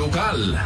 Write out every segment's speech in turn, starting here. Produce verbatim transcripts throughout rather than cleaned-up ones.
Lokal.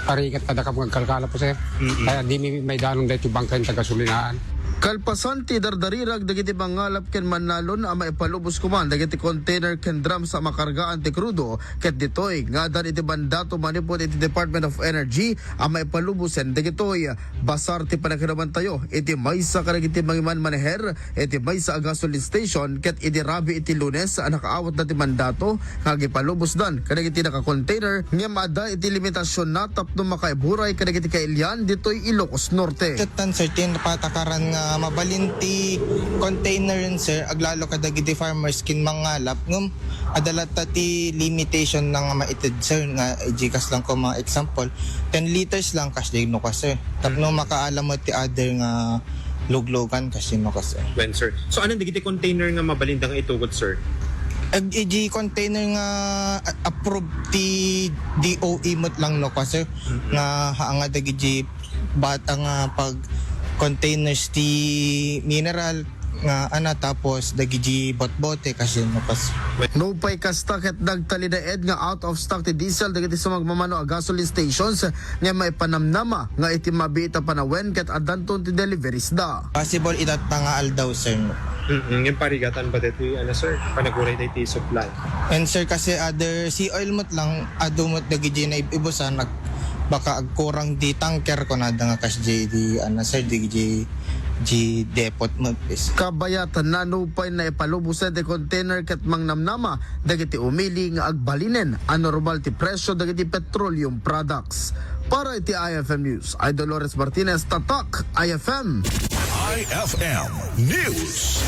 Parigat kada ka magkalkala po, sir. Mm-mm. Kaya di mi may danong dahil bangkay ng tagasulinaan. Kalpasan ti dardarirag dagiti mangalap ken mannalon a maipalubos koma dagiti container ken drums a makargaan ti krudo, ket ditoy nga addan iti mandato manipud iti Department of Energy a maipalubosen dagitoy. Basar ti panakirumantayo iti maysa kadagiti mangimanmaneher iti maysa a gasoline station ket idi rabii iti Lunes a nakaawatda ti mandato nga agipalubosdan kadagiti naka-container ngem adda iti limitasionna tapno makaiburay kadagiti kailian ditoy Ilocos Norte. Ket tan, sir, ti napatakaran nga mabalin ti container yun, sir, aglalo kadagiti farmers kin mangalap ngem adda latta ti limitation na nga maited, sir, nga idikas lang ko mga example, ten liters lang kas di no ka, sir. Tapno makaalam mo ti other nga luglugan kas di no ka, sir. When, sir? So, anong dagiti container nga mabalinda nga itugod, sir? Ag iji container nga a- approved ti D O E met lang no ka, sir, nga haanga dagiti bata nga pag containers ti mineral nga ana tapos dagiti botbote kasi no kas. Nupay kasta ket nagtalinaed nga out of stock ti diesel dagiti sumagmamano a gasoline stations nga maipanamnama nga iti mabiit a panawen ket addanton ti deliveries da. Possible itatta nga aldaw, sir, no? Mm, yung parigatan ba dito, ano, sir? Panaguray dito yung supply. And, sir, kasi other sea oil mo't lang, adu mo't dagiti na ibusan, nag, baka agkurang di tanker, kunada nga kas di, di, ano, sir, di, di, di depot mo, please. Kabayatan na nupay na ipalubosan ti container ket mangnamnama dagiti umili nga agbalinen a normal ti presyo dagiti petroleum products. Para iti I F M News, ay Dolores Martinez, Tatak, I F M. I F M News.